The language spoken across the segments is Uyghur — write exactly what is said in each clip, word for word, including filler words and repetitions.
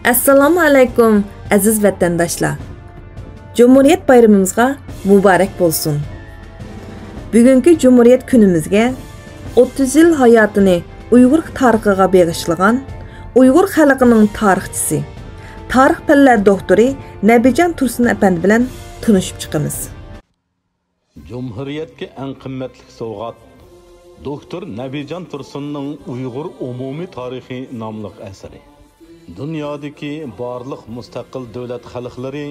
ئەسسالامۇ ئەلەيكۇم، ئەزىز ۋەتەنداشلار! جۇمھۇرىيەت بايرىمىمىزغا مۇبارەك بولسۇن! بۈگۈنكى جۇمھۇرىيەت كۈنىمىزگە ئوتتۇز يىل ھاياتىنى ئۇيغۇر تارىخىغا بېغىشلىغان ئۇيغۇر خەلقىنىڭ تارىخچىسى، تارىخ پەنلەر دوكتورى نەبىجان تۇرسۇن ئەپەندى بىلەن تونۇشۇپ چىقىمىز. جۇمھۇرىيەتكە ئەڭ قىممەتلىك سوۋغات، دوكتور نەبىجان تۇرسۇننىڭ ئۇيغۇر ئومۇمىي تارىخى ناملىق ئەسىرى. دۇنيادىكى بارلىق مۇستەقىل دۆلەت خەلقلىرى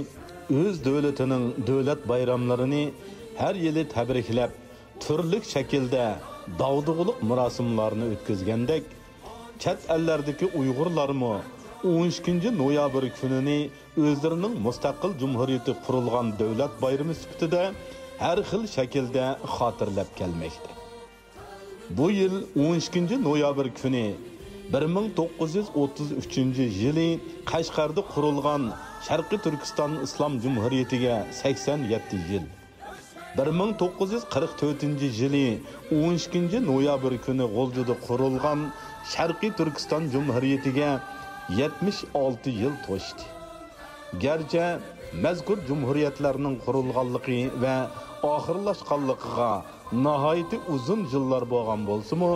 ئۆز دۆلىتىنىڭ دۆلەت بايراملىرىنى ھەر يىلى تەبرىكلەپ، تۈرلۈك شەكىلدە داغدۇغىلىق مۇراسىملارنى ئۆتكۈزگەندەك، چەت ئەللەردىكى ئۇيغۇرلارمۇ ئون ئىككىنچى نويابىر كۈنىنى ئۆزلىرىنىڭ مۇستەقىل جۇمھۇرىيىتى قۇرۇلغان دۆلەت بايرىمى سۈپىتىدە ھەر خىل شەكىلدە خاتىرىلەپ كەلمەكتە. بۇ يىل ئون ئىككىنچى نويابىر كۈنى بىر مىڭ توققۇز يۈز ئوتتۇز ئۈچىنچى يىلى قەشقەردە قۇرۇلغان شەرقىي تۈركىستان ئىسلام جۇمھۇرىيىتىگە سەكسەن يەتتە يىل. بىر مىڭ توققۇز يۈز قىرىق تۆتىنچى يىلى ئون ئىككىنچى نويابىر كۈنى غۇلجىدا قۇرۇلغان شەرقىي تۈركىستان جۇمھۇرىيىتىگە يەتمىش ئالتە يىل توشتى. گەرچە مەزكۇر جۇمھۇرىيەتلەرنىڭ قۇرۇلغانلىقى ۋە ئاخىرلاشقانلىقىغا ناھايىتى ئۇزۇن يىللار بولغان بولسىمۇ،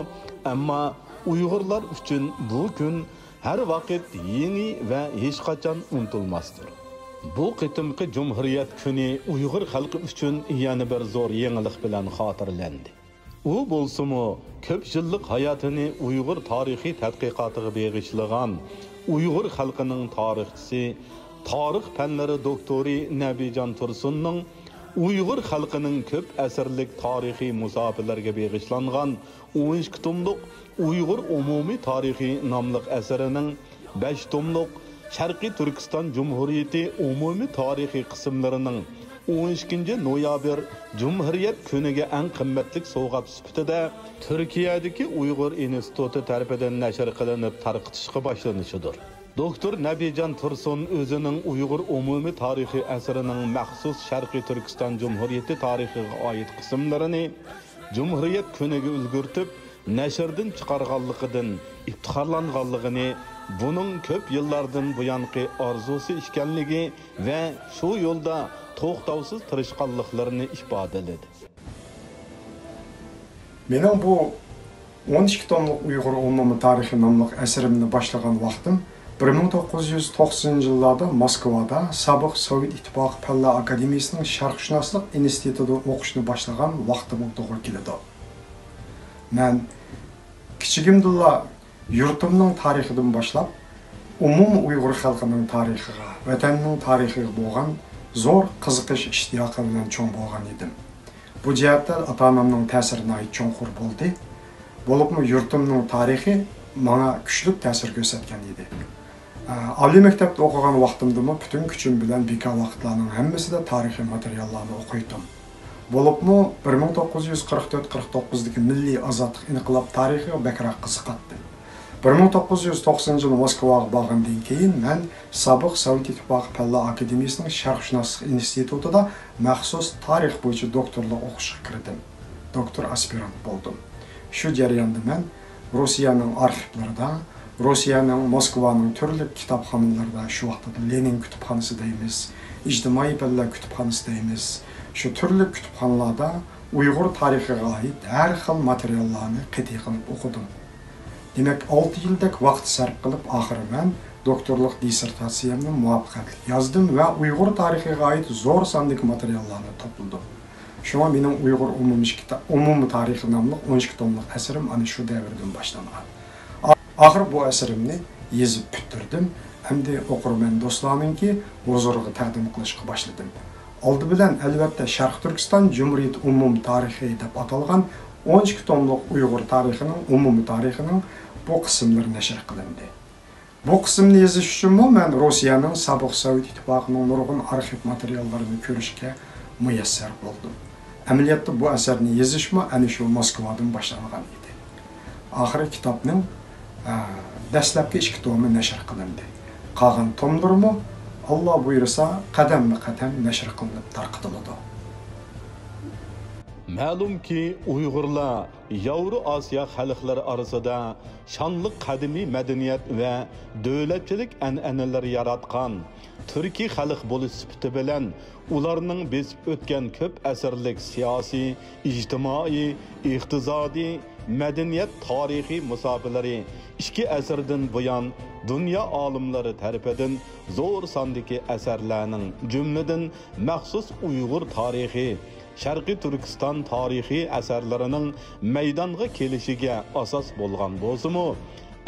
ئەمما ئۇيغۇرلار ئۈچۈن بۇ كۈن ھەر ۋاقىت يېڭى ۋە ھېچقاچان ئۇنتۇلماستۇر. بۇ قېتىمقى جۇمھۇرىيەت كۈنى ئۇيغۇر خەلقى ئۈچۈن يەنە بىر زور يېڭىلىق بىلەن خاتىرىلەندى. ئۇ بولسىمۇ، كۆپ يىللىق ھاياتىنى ئۇيغۇر تارىخىي تەتقىقاتىغا بېغىشلىغان ئۇيغۇر خەلقىنىڭ تارىخچىسى، تارىخ پەنلىرى دوكتورى نەبىجان تۇرسۇننىڭ ئۇيغۇر خەلقىنىڭ كۆپ ئەسىرلىك تارىخىي مۇساپىلەرگە بېغىشلانغان ئون ئىككى توملۇق ئۇيغۇر ئومۇمىي تارىخى ناملىق ئەسىرىنىڭ بەش توملۇق شەرقىي تۈركىستان جۇمھۇرىيىتى ئومۇمىي تارىخىي قىسىملىرىنىڭ ئون ئىككىنچى نويابىر جۇمھۇرىيەت كۈنىگە ئەڭ قىممەتلىك سوۋغات سۈپىتىدە تۈركىيەدىكى ئۇيغۇر ئىنستىتۇتى تەرىپىدىن نەشر قىلىنىپ تارقىتىشقا باشلىنىشىدۇر. دوكتور نەبىجان تۇرسۇن ئۆزىنىڭ ئۇيغۇر ئومۇمىي تارىخىي ئەسىرىنىڭ مەخسۇس شەرقىي تۈركىستان جۇمھۇرىيىتى تارىخىغا ئائىت قىسىملىرىنى جۇمھۇرىيەت كۈنىگە ئۈلگۈرتۈپ، نەشردىن چىقارغانلىقىدىن ئىپتىخارلانغانلىقىنى، بۇنىڭ كۆپ يىللاردىن بۇيانقى ئارزۇسى ئىكەنلىكى ۋە شۇ يولدا توختاۋسىز تىرىشقانلىقلىرىنى ئىپادىلىدى. مېنىڭ بۇ ئون ئىككى توملۇق ئۇيغۇر ئومۇمىي تارىخى ناملىق ئەسىرىمنى باشلىغان ۋاقتىم بىر مىڭ توققۇز يۈز توقسىنىنچى يىللاردا موسكۋادا سابىق سوۋېت ئىتتىپاقى پەنلەر ئاكادېمىيىسىنىڭ شەرقشۇناسلىق ئىنستىتۇتىدا ئوقۇشنى باشلىغان ۋاقتىمغا توغرا كېلىدۇ. مەن كىچىكىمدىلا يۇرتۇمنىڭ تارىخىدىن باشلاپ، ئومۇمىي ئۇيغۇر خەلقىنىڭ تارىخىغا، ۋەتەننىڭ تارىخىغا بولغان زور قىزىقىش ئىشتىياقى بىلەن چوڭ بولغان ئىدىم. بۇ جەھەتتە ئاتا-ئانامنىڭ تەسىرى ناھايىتى چوڭقۇر بولدى. بولۇپمۇ يۇرتۇمنىڭ تارىخى ماڭا كۈچلۈك تەسىر كۆرسەتكەن ئىدى. ئالىي مەكتەپتە ئوقۇغان ۋاقتىمدىمۇ پۈتۈن كۈچۈم بىلەن بىكار ۋاقىتلارنىڭ ھەممىسىدە تارىخىي ماتېرىياللارنى ئوقۇيتتۇم. بولۇپمۇ بىر مىڭ توققۇز يۈز قىرىق تۆت قىرىق توققۇزدىكى مىللىي ئازادلىق ئىنقىلاب تارىخىغا بەكرەك قىزىقاتتىم. بىر مىڭ توققۇز يۈز توقسىنىنچى يىلى موسكۋاغا بارغاندىن كېيىن، مەن سابىق سوۋېت ئىتتىپاقى پەنلەر ئاكادېمىيىسىنىڭ شەرقشۇناسلىق ئىنستىتۇتىدا مەخسۇس تارىخ بويىچە دوكتورلۇق ئوقۇشقا كىردىم. دوكتور ئاسپىرانت بولدۇم. شۇ جەرياندا مەن روسىيەنىڭ ئارخىپلىرىدا، روسىيەنىڭ موسكۋانىڭ تۈرلۈك كىتابخانىلىرىدا، شۇ ۋاقىتتا لېنىن كۇتۇپخانىسى دەيمىز، ئىجتىمائىي پەنلەر كۇتۇپخانىسى دەيمىز، شۇ تۈرلۈك كۇتۇپخانىلاردا ئۇيغۇر تارىخىغا ئائىت ھەر خىل ماتېرىياللارنى قېتىي قىلىپ ئوقۇدۇم. دېمەك، ئالتە يىلدەك ۋاقىت سەرپ قىلىپ، ئاخىرى مەن دوكتورلۇق دىسسېرتاتسىيەمنى مۇۋەپپەقىيەتلىك يازدىم ۋە ئۇيغۇر تارىخىغا ئائىت زور ساندىكى ماتېرىياللارنى توپلىدىم. شۇڭا مېنىڭ ئۇيغۇر ئومۇمىي كىتا-، ئومۇمىي تارىخى ناملىق ئون ئىككى توملۇق ئەسىرىم ئەنە شۇ دەۋردىن باشلانغان. ئا-، ئاخىر بۇ ئەسىرىمنى يېزىپ پۈتتۈردۈم. ئەمدى ئوقۇرمەن دوستلارنىڭكى ھۇزۇرىغا تەقدىم قىلىشقا باشلىدىم. ئالدى بىلەن، ئەلۋەتتە، شەرقىي تۈركىستان جۇمھۇرىيىتى ئومۇمىي تارىخى دەپ ئاتالغان ئون ئىككى توملۇق ئۇيغۇر تارىخىنىڭ ئومۇمىي تارىخىنىڭ بۇ قىسىملىرى نەشر قىلىندى. بۇ قىسىمنى يېزىش ئۈچۈنمۇ مەن روسىيەنىڭ سابىق سوۋېت ئىتتىپاقىنىڭ نۇرغۇن ئارخىپ ماتېرىياللىرىنى كۆرۈشكە مۇيەسسەر بولدۇم. ئەمەلىيەتتە بۇ ئەسەرنى يېزىشمۇ ئەنە شۇ موسكۋادىن باشلانغان ئىدى. ئاخىرى كىتابنىڭ، ئە، دەسلەپكى ئىككى تومى نەشر قىلىندى. قالغان توملىرىمۇ، ئاللا بۇيرۇسا، قەدەممۇ قەدەم نەشر قىلىنىپ تارقىتىلىدۇ. مەلۇمكى، ئۇيغۇرلار ياۋرو ئاسىيا خەلقلىرى ئارىسىدا شانلىق قەدىمىي مەدەنىيەت ۋە دۆلەتچىلىك ئەنئەنىلىرى ياراتقان، تۈركىي خەلق بولۇش سۈپىتى بىلەن ئۇلارنىڭ بېسىپ ئۆتكەن كۆپ ئەسىرلىك سىياسىي، ئىجتىمائىي، ئىقتىسادىي، مەدەنىيەت تارىخىي مۇساپىلىرى ئىككى ئەسىردىن بۇيان دۇنيا ئالىملىرى تەرىپىدىن زور ساندىكى ئەسەرلەرنىڭ، جۈملىدىن مەخسۇس ئۇيغۇر تارىخى، شەرقىي تۈركىستان تارىخىي ئەسەرلىرىنىڭ مەيدانغا كېلىشىگە ئاساس بولغان بولسىمۇ،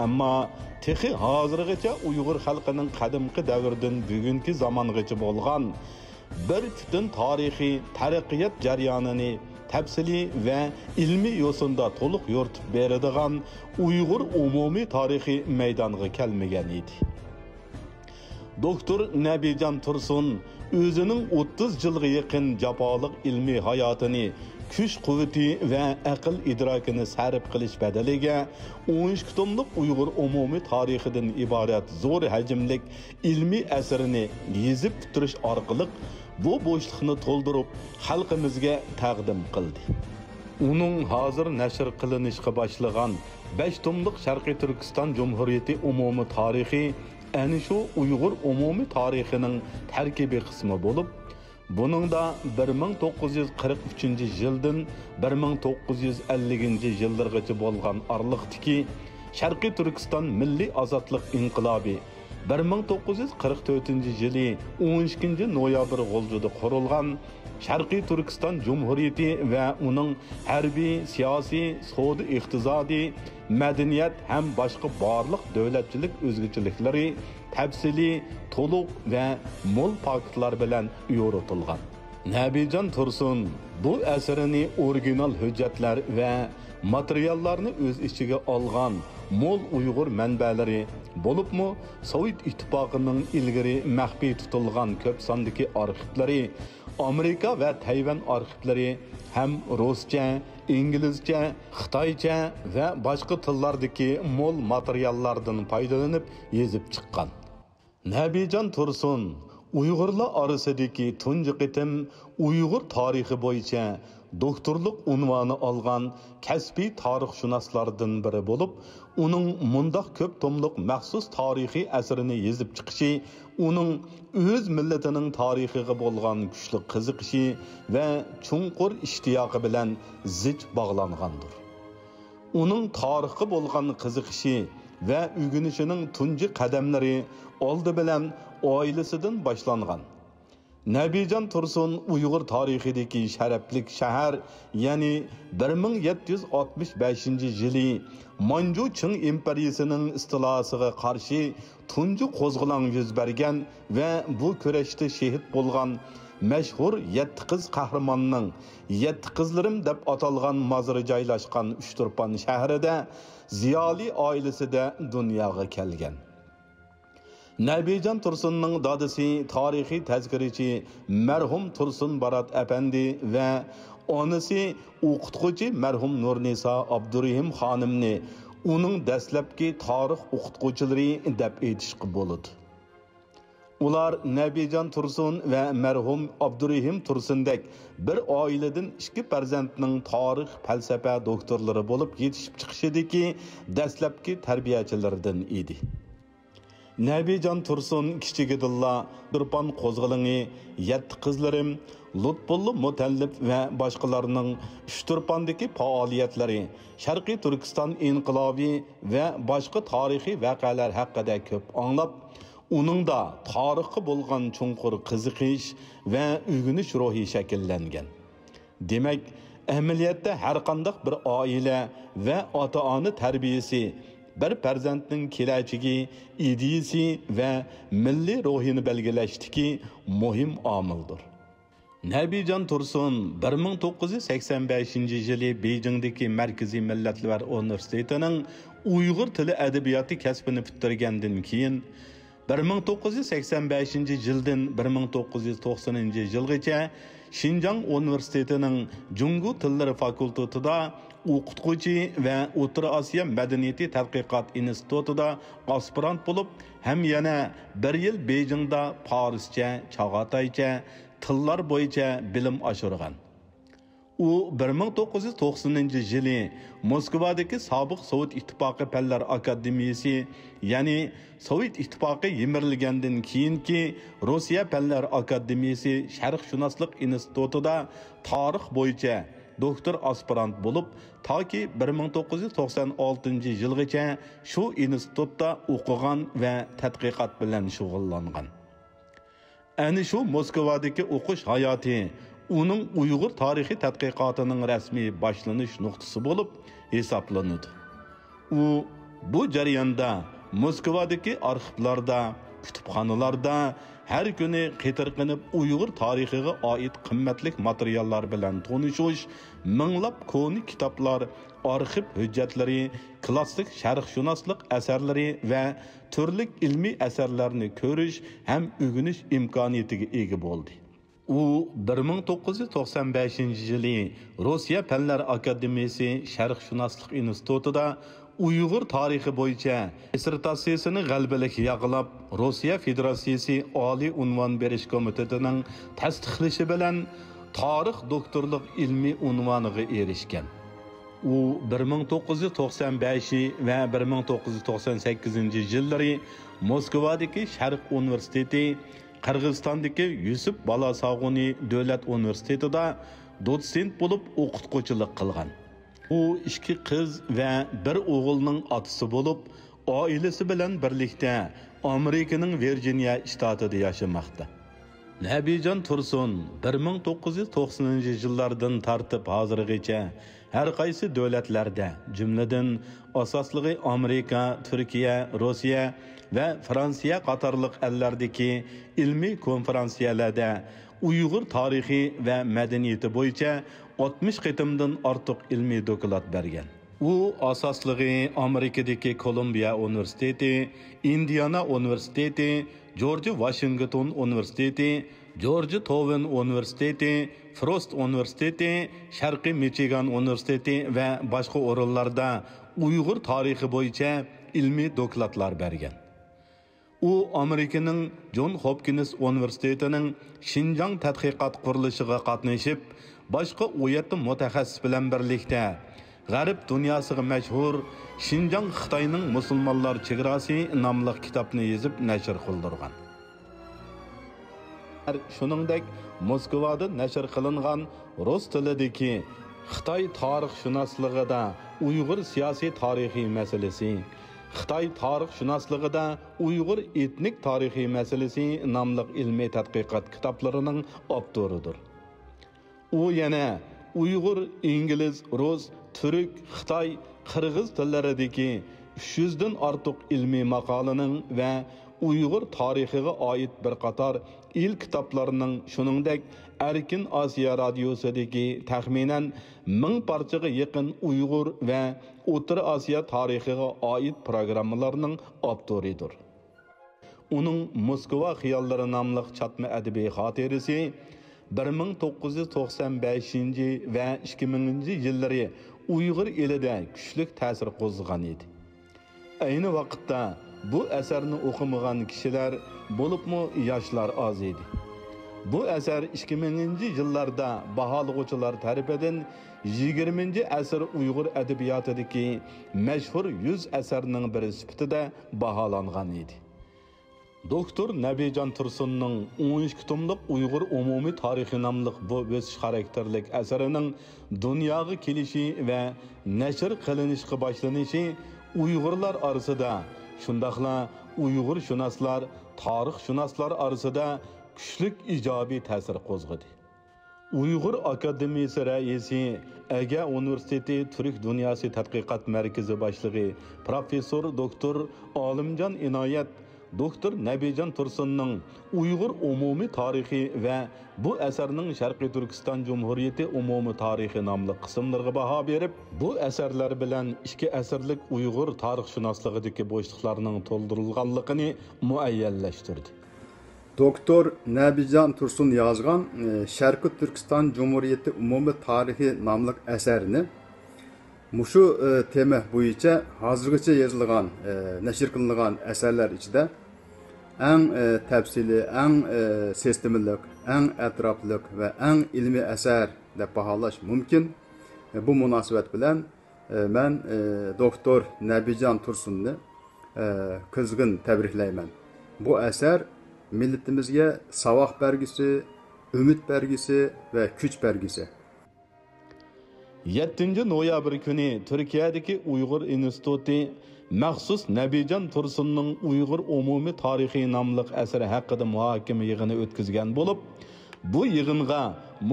ئەمما تېخى ھازىرغىچە ئۇيغۇر خەلقىنىڭ قەدىمكى دەۋردىن بۈگۈنكى زامانغىچە بولغان بىر پۈتۈن تارىخىي تەرەققىيات جەريانىنى تەپسىلىي ۋە ئىلمىي يوسۇندا تولۇق يورۇتۇپ بېرىدىغان ئۇيغۇر ئومۇمىي تارىخى مەيدانغا كەلمىگەن ئىدى. دوكتور نەبىجان تۇرسۇن ئۆزىنىڭ ئوتتۇز يىلغا يېقىن جاپالىق ئىلمىي ھاياتىنى كۈچ-قۇۋۋىتى ۋە ئەقىل-ئىدراكىنى سەرپ قىلىش بەدىلىگە ئون ئىككى توملۇق ئۇيغۇر ئومۇمىي تارىخىدىن ئىبارەت زور ھەجىملىك ئىلمىي ئەسىرىنى يېزىپ پۈتتۈرۈش ئارقىلىق بۇ بوشلۇقنى تولدۇرۇپ، خەلقىمىزگە تەقدىم قىلدى. ئۇنىڭ ھازىر نەشر قىلىنىشقا باشلىغان بەش توملۇق شەرقىي تۈركىستان جۇمھۇرىيىتى ئومۇمىي تارىخى ئەنە شۇ ئۇيغۇر ئومۇمىي تارىخىنىڭ تەركىبىي قىسمى بولۇپ، بۇنىڭدا بىر مىڭ توققۇز يۈز قىرىق ئۈچىنچى يىلدىن بىر مىڭ توققۇز يۈز ئەللىكىنچى يىللىرىغىچە بولغان ئارىلىقتىكى شەرقىي تۈركىستان مىللىي ئازادلىق ئىنقىلابى، بىر مىڭ توققۇز يۈز قىرىق تۆتىنچى يىلى ئون ئىككىنچى نويابىر غۇلجىدا قۇرۇلغان شەرقىي تۈركىستان جۇمھۇرىيىتى ۋە ئۇنىڭ ھەربىي، سىياسىي، سودا-ئىقتىسادىي، مەدەنىيەت ھەم باشقا بارلىق دۆلەتچىلىك ئۆزگىچىلىكلىرى تەپسىلىي، تولۇق ۋە مول پاكىتلار بىلەن يورۇتۇلغان. نەبىجان تۇرسۇن بۇ ئەسىرىنى ئورىگىنال ھۆججەتلەر ۋە ماتېرىياللارنى ئۆز ئىچىگە ئالغان مول ئۇيغۇر مەنبەلىرى، بولۇپمۇ سوۋېت ئىتتىپاقىنىڭ ئىلگىرى مەخپىي تۇتۇلغان كۆپ ساندىكى ئارخىپلىرى، ئامېرىكا ۋە تەيۋەن ئارخىپلىرى ھەم رۇسچە، ئىنگلىزچە، خىتايچە ۋە باشقا تىللاردىكى مول ماتېرىياللاردىن پايدىلىنىپ يېزىپ چىققان. نەبىجان تۇرسۇن ئۇيغۇرلار ئارىسىدىكى تۇنجى قېتىم ئۇيغۇر تارىخى بويىچە دوكتورلۇق ئۇنۋانى ئالغان كەسپىي تارىخشۇناسلاردىن بىرى بولۇپ، ئۇنىڭ مۇنداق كۆپ توملۇق مەخسۇس تارىخىي ئەسىرىنى يېزىپ چىقىشى ئۇنىڭ ئۆز مىللىتىنىڭ تارىخىغا بولغان كۈچلۈك قىزىقىشى ۋە چوڭقۇر ئىشتىياقى بىلەن زىچ باغلانغاندۇر. ئۇنىڭ تارىخقا بولغان قىزىقىشى ۋە ئۆگىنىشىنىڭ تۇنجى قەدەملىرى ئالدى بىلەن ئائىلىسىدىن باشلانغان. نەبىجان تۇرسۇن ئۇيغۇر تارىخىدىكى شەرەپلىك شەھەر، يەنى بىر مىڭ يەتتە يۈز ئاتمىش بەشىنچى يىلى مانجۇ چىڭ ئىمپېرىيىسىنىڭ ئىستىلاسىغا قارشى تۇنجى قوزغىلاڭ يۈز بەرگەن ۋە بۇ كۈرەشتە شېھىت بولغان مەشھۇر يەتتە قىز قەھرىماننىڭ يەتتە قىزلىرىم دەپ ئاتالغان مازىرى جايلاشقان ئۇچتۇرپان شەھىرىدە زىيالىي ئائىلىسىدە دۇنياغا كەلگەن. نەبىجان تۇرسۇننىڭ دادىسى تارىخىي تەزكىرىچى مەرھۇم تۇرسۇن بارات ئەپەندى ۋە ئانىسى ئوقۇتقۇچى مەرھۇم نۇرنىسا ئابدۇرېھىم خانىمنى ئۇنىڭ دەسلەپكى تارىخ ئوقۇتقۇچىلىرى دەپ ئېيتىشقا بولىدۇ. ئۇلار نەبىجان تۇرسۇن ۋە مەرھۇم ئابدۇرېھىم تۇرسۇندەك بىر ئائىلىدىن ئىككى پەرزەنتنىڭ تارىخ، پەلسەپە دوكتورلىرى بولۇپ يېتىشىپ چىقىشىدىكى دەسلەپكى تەربىيەچىلىرىدىن ئىدى. نەبىجان تۇرسۇن كىچىكىدىنلا تۇرپان قوزغىلىڭى، يەتتە قىزلىرىم، لۇتپۇللا مۇتەللىپ ۋە باشقىلارنىڭ ئۇچتۇرپاندىكى پائالىيەتلىرى، شەرقىي تۈركىستان ئىنقىلابى ۋە باشقا تارىخىي ۋەقەلەر ھەققىدە كۆپ ئاڭلاپ، ئۇنىڭدا تارىخقا بولغان چوڭقۇر قىزىقىش ۋە ئۆگىنىش روھى شەكىللەنگەن. دېمەك، ئەمەلىيەتتە ھەرقانداق بىر ئائىلە ۋە ئاتا-ئانا تەربىيەسى بىر پەرزەنتنىڭ كېلەچىكى، ئىدىيىسى ۋە مىللىي روھىنى بەلگىلەشتىكى مۇھىم ئامىلدۇر. نەبىجان تۇرسۇن بىر مىڭ توققۇز يۈز سەكسەن بەشىنچى يىلى بېيجىڭدىكى مەركىزىي مىللەتلەر ئۇنىۋېرسىتېتىنىڭ ئۇيغۇر تىلى ئەدەبىياتى كەسپىنى پۈتتۈرگەندىن كېيىن، بىر مىڭ توققۇز يۈز سەكسەن بەشىنچى يىلدىن بىر مىڭ توققۇز يۈز توقسىنىنچى يىلغىچە شىنجاڭ ئۇنىۋېرسىتېتىنىڭ جۇڭگو تىللىرى فاكۇلتېتىدا ئوقۇتقۇچى ۋە ئوتتۇرا ئاسىيا مەدەنىيىتى تەتقىقات ئىنستىتۇتىدا ئاسپىرانت بولۇپ، ھەم يەنە بىر يىل بېيجىڭدا پارسچە، چاغاتايچە تىللار بويىچە بىلىم ئاشۇرغان. ئۇ بىر مىڭ توققۇز يۈز توقسىنىنچى يىلى موسكۋادىكى سابىق سوۋېت ئىتتىپاقى پەنلەر ئاكادېمىيىسى، يەنى سوۋېت ئىتتىپاقى يىمىرىلگەندىن كېيىنكى روسىيە پەنلەر ئاكادېمىيىسى شەرقشۇناسلىق ئىنستىتۇتىدا تارىخ بويىچە دوكتور ئاسپىرانت بولۇپ، تاكى بىر مىڭ توققۇز يۈز توقسان ئالتىنچى يىلغىچە شۇ ئىنستىتۇتتا ئوقۇغان ۋە تەتقىقات بىلەن شۇغۇللانغان. ئەنە شۇ موسكۋادىكى ئوقۇش ھاياتى ئۇنىڭ ئۇيغۇر تارىخىي تەتقىقاتىنىڭ رەسمىي باشلىنىش نۇقتىسى بولۇپ ھېسابلىنىدۇ. ئۇ بۇ جەرياندا موسكۋادىكى ئارخىپلاردا، كۇتۇپخانىلاردا ھەر كۈنى قېتىرقىنىپ ئۇيغۇر تارىخىغا ئائىت قىممەتلىك ماتېرىياللار بىلەن تونۇشۇش، مىڭلاپ كونا كىتابلار، ئارخىپ ھۆججەتلىرى، كلاسسىك شەرقشۇناسلىق ئەسەرلىرى ۋە تۈرلۈك ئىلمىي ئەسەرلەرنى كۆرۈش ھەم ئۆگىنىش ئىمكانىيىتىگە ئىگە بولدى. ئۇ بىر مىڭ توققۇز يۈز توقسان بەشىنچى يىلى روسىيە پەنلەر ئاكادېمىيىسى شەرقشۇناسلىق ئىنستىتۇتىدا ئۇيغۇر تارىخى بويىچە دىسسېرتاتسىيىسىنى غەلىبىلىك ياقلاپ، روسىيە فېدېراتسىيىسى ئالىي ئۇنۋان بېرىش كومىتېتىنىڭ تەستىقلىشى بىلەن تارىخ دوكتورلۇق ئىلمىي ئۇنۋانىغا ئېرىشكەن. ئۇ بىر مىڭ توققۇز يۈز توقسان بەشىنچى ۋە بىر مىڭ توققۇز يۈز توقسان سەككىزىنچى يىللىرى موسكۋادىكى شەرق ئۇنىۋېرسىتېتى، قىرغىزىستاندىكى يۈسۈپ بالاساغۇنى دۆلەت ئۇنىۋېرسىتېتىدا دوتسېنت بولۇپ ئوقۇتقۇچىلىق قىلغان. ئۇ ئىككى قىز ۋە بىر ئوغۇلنىڭ ئاتىسى بولۇپ، ئائىلىسى بىلەن بىرلىكتە ئامېرىكىنىڭ ۋىرجىنىيە شتاتىدا ياشىماقتا. نەبىجان تۇرسۇن بىر مىڭ توققۇز يۈز توقسىنىنچى يىللاردىن تارتىپ ھازىرغىچە ھەر قايسى دۆلەتلەردە، جۈملىدىن ئاساسلىقى ئامېرىكا، تۈركىيە، روسىيە ۋە فرانسىيە قاتارلىق ئەللەردىكى ئىلمىي كونفېرانسىيەلەردە ئۇيغۇر تارىخى ۋە مەدەنىيىتى بويىچە ئاتمىش قېتىمدىن ئارتۇق ئىلمىي دوكلات بەرگەن. ئۇ ئاساسلىقى ئامېرىكىدىكى كولومبىيە ئۇنىۋېرسىتېتى، ئىندىئانا ئۇنىۋېرسىتېتى، جورج ۋاشىنگتون ئۇنىۋېرسىتېتى، جورج توۋېن ئۇنىۋېرسىتېتى، فروست ئۇنىۋېرسىتېتى، شەرقىي مىچىگان ئۇنىۋېرسىتېتى ۋە باشقا ئورۇنلاردا ئۇيغۇر تارىخى بويىچە ئىلمىي دوكلاتلار بەرگەن. ئۇ ئامېرىكىنىڭ جون خوپكىنس ئۇنىۋېرسىتېتىنىڭ شىنجاڭ تەتقىقات قۇرۇلۇشىغا قاتنىشىپ، باشقا ئون يەتتە مۇتەخەسسىس بىلەن بىرلىكتە غەرب دۇنياسىغا مەشھۇر شىنجاڭ خىتاينىڭ مۇسۇلمانلار چېگراسى ناملىق كىتابنى يېزىپ نەشر قىلدۇرغان. شۇنىڭدەك موسكۋادا نەشر قىلىنغان رۇس تىلىدىكى خىتاي تارىخشۇناسلىقىدا ئۇيغۇر سىياسىي تارىخىي مەسىلىسى، خىتاي تارىخشۇناسلىقىدا ئۇيغۇر ئېتنىك تارىخىي مەسىلىسى ناملىق ئىلمىي تەتقىقات كىتابلىرىنىڭ ئاپتورىدۇر. ئۇ يەنە ئۇيغۇر، ئىنگلىز، رۇس، تۈرك، خىتاي، قىرغىز تىللىرىدىكى ئۈچ يۈزدىن ئارتۇق ئىلمىي ماقالىنىڭ ۋە ئۇيغۇر تارىخىغا ئائىت بىر قاتار ئىل كىتابلارنىڭ، شۇنىڭدەك ئەركىن ئاسىيا رادىيوسىدىكى تەخمىنەن مىڭ پارچىغا يېقىن ئۇيغۇر ۋە ئوتتۇرا ئاسىيا تارىخىغا ئائىت پروگراممىلارنىڭ ئاپتورىدۇر. ئۇنىڭ موسكۋا خىياللىرى ناملىق چاتما ئەدەبىي خاتىرىسى بىر مىڭ توققۇز يۈز توقسان بەشىنچى ۋە ئىككى مىڭىنچى يىللىرى ئۇيغۇر ئېلىدە كۈچلۈك تەسىر قوزغىغان ئىدى. ئەينى ۋاقىتتا بۇ ئەسەرنى ئوقۇمىغان كىشىلەر، بولۇپمۇ ياشلار ئاز ئىدى. بۇ ئەسەر ئىككى مىڭىنچى يىللاردا باھالىغۇچىلار تەرىپىدىن يىگىرمىنچى ئەسىر ئۇيغۇر ئەدەبىياتىدىكى مەشھۇر يۈز ئەسەرنىڭ بىرى سۈپىتىدە باھالانغان ئىدى. دوكتور نەبىجان تۇرسۇننىڭ ئون ئىككى توملۇق ئۇيغۇر ئومۇمىي تارىخى ناملىق بۇ ئۆسۈش خاراكتېرلىك ئەسىرىنىڭ دۇنياغا كېلىشى ۋە نەشر قىلىنىشقا باشلىنىشى ئۇيغۇرلار ئارىسىدا، شۇنداقلا ئۇيغۇرشۇناسلار، تارىخشۇناسلار ئارىسىدا كۈچلۈك ئىجابىي تەسىر قوزغىدى. ئۇيغۇر ئاكادېمىيىسى رەئىسى، ئەگە ئۇنىۋېرسىتېتى تۈرك دۇنياسى تەتقىقات مەركىزى باشلىقى پروفېسسور دوكتور ئالىمجان ئىنايەت دوكتور نەبىجان تۇرسۇننىڭ ئۇيغۇر ئومۇمىي تارىخى ۋە بۇ ئەسەرنىڭ شەرقىي تۈركىستان جۇمھۇرىيىتى ئومۇمىي تارىخى ناملىق قىسىملىرىغا باھا بېرىپ، بۇ ئەسەرلەر بىلەن ئىككى ئەسىرلىك ئۇيغۇر تارىخشۇناسلىقىدىكى بوشلۇقلارنىڭ تولدۇرۇلغانلىقىنى مۇئەييەنلەشتۈردى. دوكتور نەبىجان تۇرسۇن يازغان، ئى، شەرقىي تۈركىستان جۇمھۇرىيىتى ئومۇمىي تارىخى ناملىق ئەسەرنى مۇشۇ، ئى، تېما بويىچە ھازىرغىچە يېزىلغان، ئى، نەشر قىلىنغان ئەسەرلەر ئىچىدە ئەڭ، ئى، تەپسىلىي، ئەڭ، ئى، سىستېمىلىق، ئەڭ ئەتراپلىق ۋە ئەڭ ئىلمىي ئەسەر دەپ باھالاش مۇمكىن. بۇ مۇناسىۋەت بىلەن، ئە، مەن، ئە، دوكتور نەبىجان تۇرسۇننى، ئە، قىزغىن تەبرىكلەيمەن. بۇ ئەسەر مىللىتىمىزگە ساۋاق بەرگۈسى، ئۈمىد بەرگۈسى ۋە كۈچ بەرگۈسى. يەتتىنچى نويابىر كۈنى تۈركىيەدىكى ئۇيغۇر ئىنستىتۇتى مەخسۇس نەبىجان تۇرسۇننىڭ ئۇيغۇر ئومۇمىي تارىخى ناملىق ئەسىرى ھەققىدە مۇھاكىمە يىغىنى ئۆتكۈزگەن بولۇپ، بۇ يىغىنغا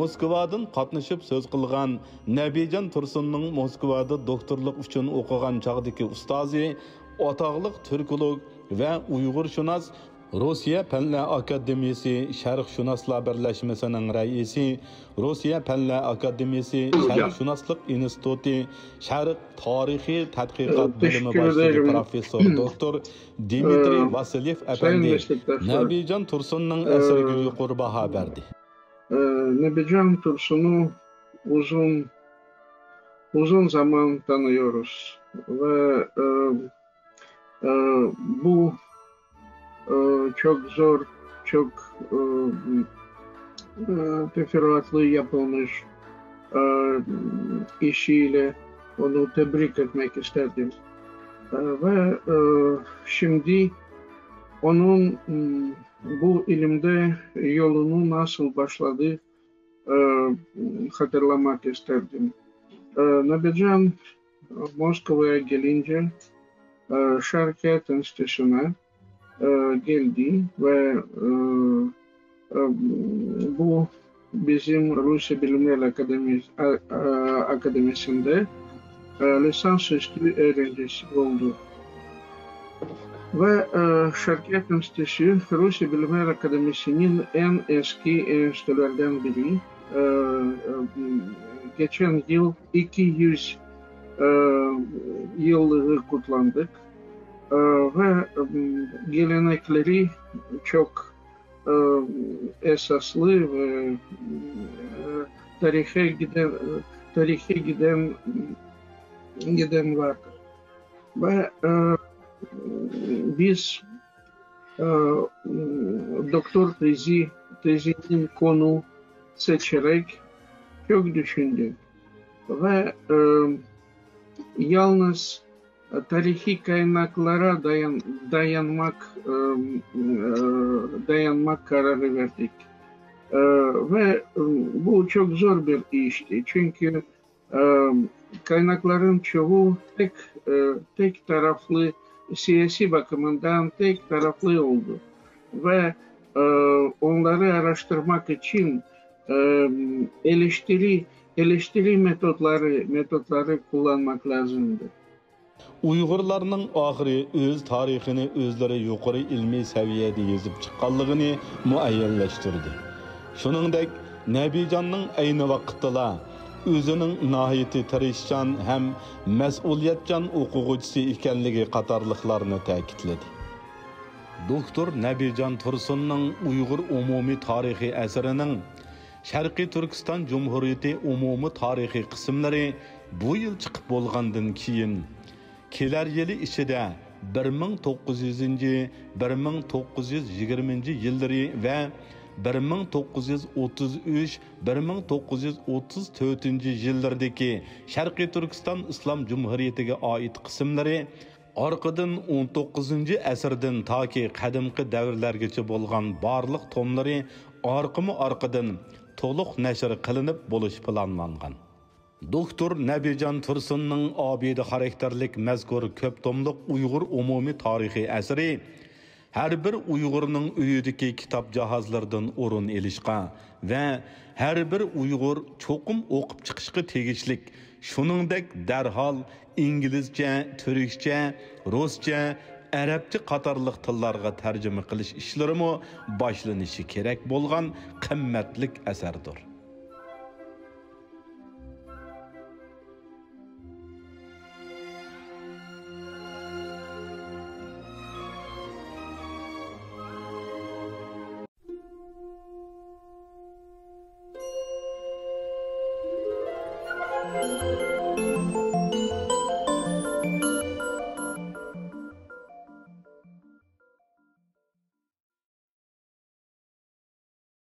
موسكۋادىن قاتنىشىپ سۆز قىلغان نەبىجان تۇرسۇننىڭ موسكۋادا دوكتورلۇق ئۈچۈن ئوقۇغان چاغدىكى ئۇستازى، ئاتاقلىق تۈركولوگ ۋە ئۇيغۇرشۇناس، روسىيە پەنلەر ئاكادېمىيىسى شەرقشۇناسلار بىرلەشمىسىنىڭ رەئىسى، روسىيە پەنلەر ئاكادېمىيىسى شەرقشۇناسلىق ئىنستىتۇتى شەرق تارىخىي تەتقىقات بۆلۈمى باشلىقى پروفېسسور دوكتور دىمىترىي ۋاسىليېف ئەپەندى نەبىجان تۇرسۇننىڭ ئەسىرىگە يۇقىرى باھا بەردى. نەبىجان تۇرسۇننى ئۇزۇن ئۇزۇن زامان تانىيورۇز ۋە ئە، ئە، بۇ ئە، چوك زور، چوك ئە، ئە، تەفەررۇئاتلى ياپىلمىش ئە، ئىشى ئىلە ئۇنى تەبرىك ئېتمەك ئىستەردىم. ئە، ۋە ئە، شىمدى ئۇنىڭ ئىم، بۇ ئىلىمدە يولىنى ناسىل باشلىدى ئە، خاتىرىلەمەك ئىستەردىم. ئە، نەبىجان موسكۋاغا كېلىنجە ئە، شەرقىيەت ئىنستىتۇتىغا ئە، كەلدى ۋە ئە، ئە، بۇ بىزىم روسىيە بىلىملەر ئاكادېمىيەسى ئە، ئە، ئاكادېمىيەسىندە ئە، لىسانس ئۈستى ئۆگەنگۈچىسى بولدى. ۋە ئە، شەرقىيەت ئىنستىتۇتى روسىيە بىلىملەر ئاكادېمىيەسىنىڭ ئەڭ ئەسكى ئىنستىتۇتلاردىن بىرى. ئە، ئە، geçen yıl iki yüz ئە، يىللىقى قۇتلاندۇق. ئە، ۋە ئە، گېلېنەكلىرى چوك ئە، ئەساسلى ۋە ئە، تارىخىي گىدەن، تارىخىي گىدەن، گىدەن بار. ۋە ئە، بىز ئە، دوكتور تېزى، تېزىنىڭ كونۇ سېچىرەك كۆك چۈشەندۇق. ۋە ئە، يالنىز تارىخىي قايناقلارغا دايان، دايانماق ئە، ئە، دايانماق قارارى بەردۇق. ئە، ۋە ئە، بۇ چوك زور بىر ئىشتى. چۈنكى ئە، قايناقلارنىڭ چوغۇ تەك ئە، تەك تەرەپلى، سىياسىي باقىمىندان تەك تەرەپلى بولدى. ۋە ئە، ئۇلارنى ئاراشتۇرماق ئۈچۈن ئە، ئېلىشتۇرۇش، ئېلىشتۇرۇش مېتودلىرى، مېتودلىرى قوللانماق لازىمدى. ئۇيغۇرلارنىڭ ئاخىرى ئۆز تارىخىنى ئۆزلىرى يۇقىرى ئىلمىي سەۋىيەدە يېزىپ چىققانلىقىنى مۇئەييەنلەشتۈردى. شۇنىڭدەك، نەبىجاننىڭ ئەينى ۋاقىتتىلا ئۆزىنىڭ ناھايىتى تىرىشچان ھەم مەسئۇلىيەتچان ئوقۇغۇچىسى ئىكەنلىكى قاتارلىقلارنى تەكىتلىدى. دوكتور نەبىجان تۇرسۇننىڭ ئۇيغۇر ئومۇمىي تارىخىي ئەسىرىنىڭ شەرقىي تۈركىستان جۇمھۇرىيىتى ئومۇمىي تارىخىي قىسىملىرى بۇ يىل چىقىپ بولغاندىن كېيىن، كېلەر يىلى ئىچىدە بىر مىڭ توققۇز يۈزىنچى، بىر مىڭ توققۇز يۈز يىگىرمىنچى يىللىرى ۋە بىر مىڭ توققۇز يۈز ئوتتۇز ئۈچ، بىر مىڭ توققۇز يۈز ئوتتۇز تۆتىنچى يىللىرىدىكى شەرقىي تۈركىستان ئىسلام جۇمھۇرىيىتىگە ئائىت قىسىملىرى، ئارقىدىن ئون توققۇزىنچى ئەسىردىن تاكى قەدىمكى دەۋرلەرگىچە بولغان بارلىق توملىرى ئارقىمۇ ئارقىدىن تولۇق نەشر قىلىنىپ بولۇشى پىلانلانغان. دوكتور نەبىجان تۇرسۇننىڭ ئابىدە خاراكتېرلىك مەزكۇر كۆپ توملۇق ئۇيغۇر ئومۇمىي تارىخىي ئەسىرى ھەر بىر ئۇيغۇرنىڭ ئۆيىدىكى كىتاب جاھازلىرىدىن ئورۇن ئېلىشقا ۋە ھەر بىر ئۇيغۇر چوقۇم ئوقۇپ چىقىشقا تېگىشلىك، شۇنىڭدەك دەرھال ئىنگلىزچە، تۈركچە، رۇسچە، ئەرەبچە قاتارلىق تىللارغا تەرجىمە قىلىش ئىشلىرىمۇ باشلىنىشى كېرەك بولغان قىممەتلىك ئەسەردۇر.